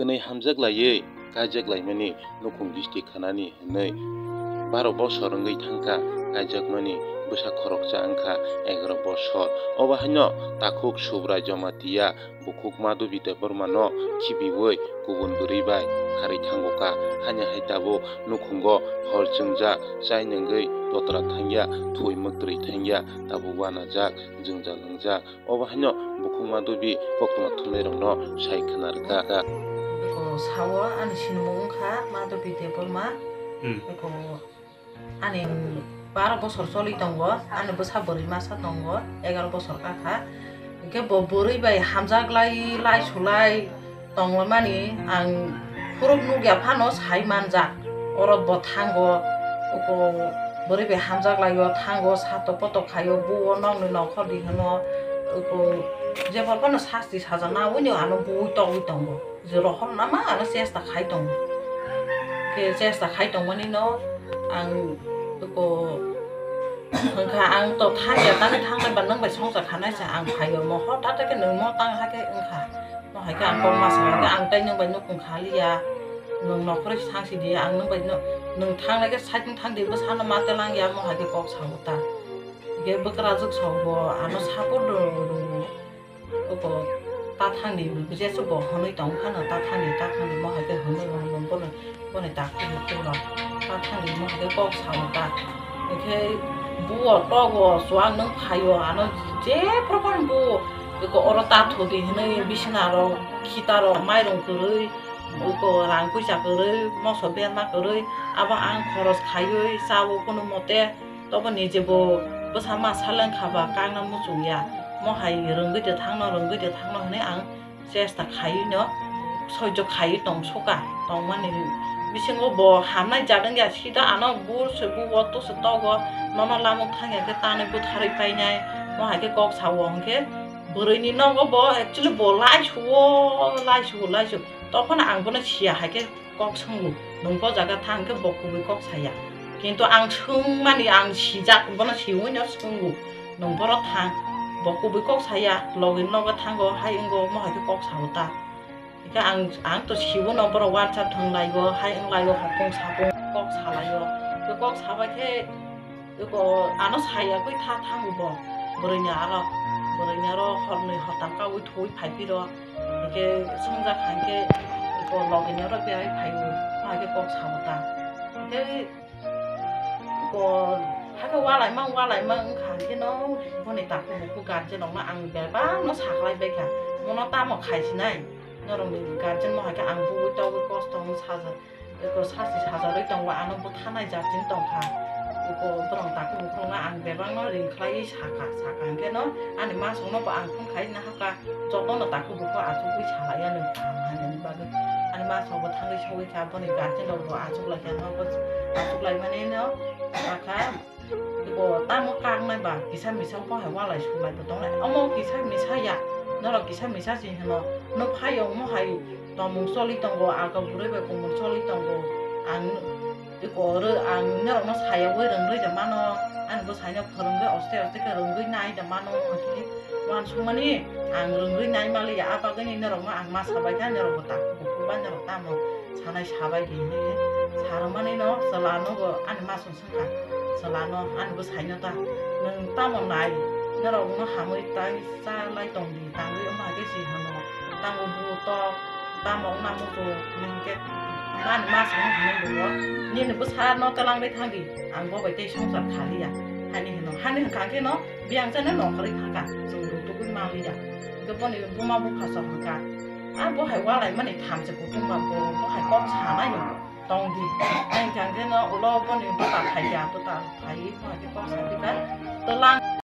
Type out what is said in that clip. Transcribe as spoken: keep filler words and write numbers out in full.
Twnwi hamjak laiwi kaijak laimani nukhung district khanani hwnwi baro bosor wngwi thangkha, kaijakmani bwsa khoroksa wngkha egaroh bosor. Obo haino takhuk Subrai Jamatia bukhuk Madhubi Debbarmano khibiwi kubun bwrwi bai kharwi thango kha. Haino hai tabuk nukhungo hor chwngjak, chai nungwi totra thangya, thwi mwktwi thangya, tabuk uanajak, jwngjal wngjak. Obo haino bukhuk Madhubi koktwma thumnairokno sai khna rwkha. Eko sao ani sinimung wngkha Madhubi Debbarma. Hmm. Eko ani baro bosor choli tongo, ani bwsa bwrwi masa tongo, egaroh bosor kakha. Hwnkhe bo bwrwi bai hamjak lai, lai sulai tongmani ang phuruk nukya phano sai manjak. Oro bo thango, uko bwrwi bai hamjak laio, thango, satok potok khaio, buo nokni nokhor di hwno, uko jeba phano sasti sajak na, uini ano bui togwi tongo. Je rohor nama ano chesta khai tongo. Khe chesta khai tongmani no ang uko wngkha, ang to thangya, tangwi thanglai ba nwng bai songcha khanai se ang phaio, mo hothat khe nwng mo tang hakhe wngkha. Mo hai khe ang kok ma sa kha, ang tai nwng bai nukhung khaliya, nwng nokhoroi thang si di, ang nwng bai no, nwng thang lai khe side wng thang di, bwsano ma telang ya, mo hai khe kok sao ta. Hwnkhe bwkrajwk sok bo ano support rw-, rw-, rw-, oko ta thang di, je se bo hwnwi tong phano ta thang di, ta thang di, mo hai khe hwnwi rw-, rw-, bono. Boni takhuk bukhuk rok ta thangwi mo hai khe kok sao ta. Hwnkhe buo togo chuwak nwng phaio, ano jephru phano buo eko oro ta thudi hwnwi bisina rok, khita rok, mairung kwrwi, eko rang puisa kwrwi, moso berma kwrwi, abo ang khoros khaiwi chao kunu mote. Tobo nije bo bwsa ma saleng kha ba kakna muchung ya. Mo hai rwngwi de thangno, rwngwi de thangno hwnwi ang chesta khaiwi no, soijo khaiwi tong suka. Tongmani bisingo bo hamnai jat wngya, sida ano bur se bu o tu se togo, nono lamuk thangya khe tanwi butharwi painai. Mo hai khe kok sao hwnkhe bwrwini nogo bo actually bo lai suo, lai suo, lai suo. Tophano ang bono siya hai khe kok swngo, nwng bo jaga thang khe bo kubui kok saya. Kintu ang swngmani ang sijak, bono siwi no swngo, nwng boro thang, bo kubui kok saya, logi nogo thango, hai wngo, mo hai khe kok sao ta. Hwnkhe ang, ang to siwi no, borok WhatsApp thwng laigo, hai wng laigo, hopung sapung kok sa laigo. Khe kok sabai khe Eko ano saya koi tha thango bo. Bwrwini aro, bwrwini aro hornwi hortam kaui thoi phai phiro. Hwnkhe swngjak hai khe eko logini aro berai phai o. Hai khe kok sao ta. Hwnkhe eko hakhe walai mang, walai mang wngkha hwnkhe no boni takhuk bukhuk guardian rokno ang bebak no saklai bai kha. Bono tamo khai sinai? Norokni guardian no hai khe ang bui togwi kosto wng sajak. Eko sasi sajagwi tongo, ano bwthanai jatini tongkha. Eko borok takhuk bukhukno ang bebakno ring khlaiwi sakha, sakha hwnkhe no ani masongno bo ang phone khai nahakha, jotono takhuk bukhuk achugwi salaiya nwng kaham hainani bagwi. Ani masongbo thangwi sogwi kha, boni guardian rokbo achuklaikha, nobo achuklaimani no sakha. Eko tamo kaknai ba kisa misa bo hai walai sulai bo tongnai. Omo kisa misa ya, norok kisa misa se hino. No phai omo hai tomung choli tongo, aga bwrwi bai kumung choli tongo. Ang eko oro ang norokno sayagwi rwngwi de mano, ani bwsaino phwrwngwi oste oste khe rwngwi nai de mano, hwnkhe uansukmani ang rwngwi nai maliya, a bagwini norokno ang ma sabaikha, norokbo takhuk bukhuk ba norok tamo sanai sabai di hinwi. Sarwmani no chwla nogo ani masong Chwlano ani bwsaino ta, nwng tamo nai, norokno hamwi tai cha lai tong di, tangwi wngma khe si hwno, tamo buo tok, tamo wngna muchung, nwng khe ani masongno hwnwi rwo, nini bwsano twlangwi thang di, ang bo bai tei swngchar khaliya, hani hwno, hani hwnkha khe no biyang chano nongkhorwi thangkha, chwng rutugwi manliya, hwnkhe boni buma bupha chok hwnkha, a bo hai walaimani thamchi kutung ba bo, bo hai kok sanai no. Tong di. Ang kang khe no ulo boni bwta phai ya, bwta phai phai khe kok sa phi kha. Twlang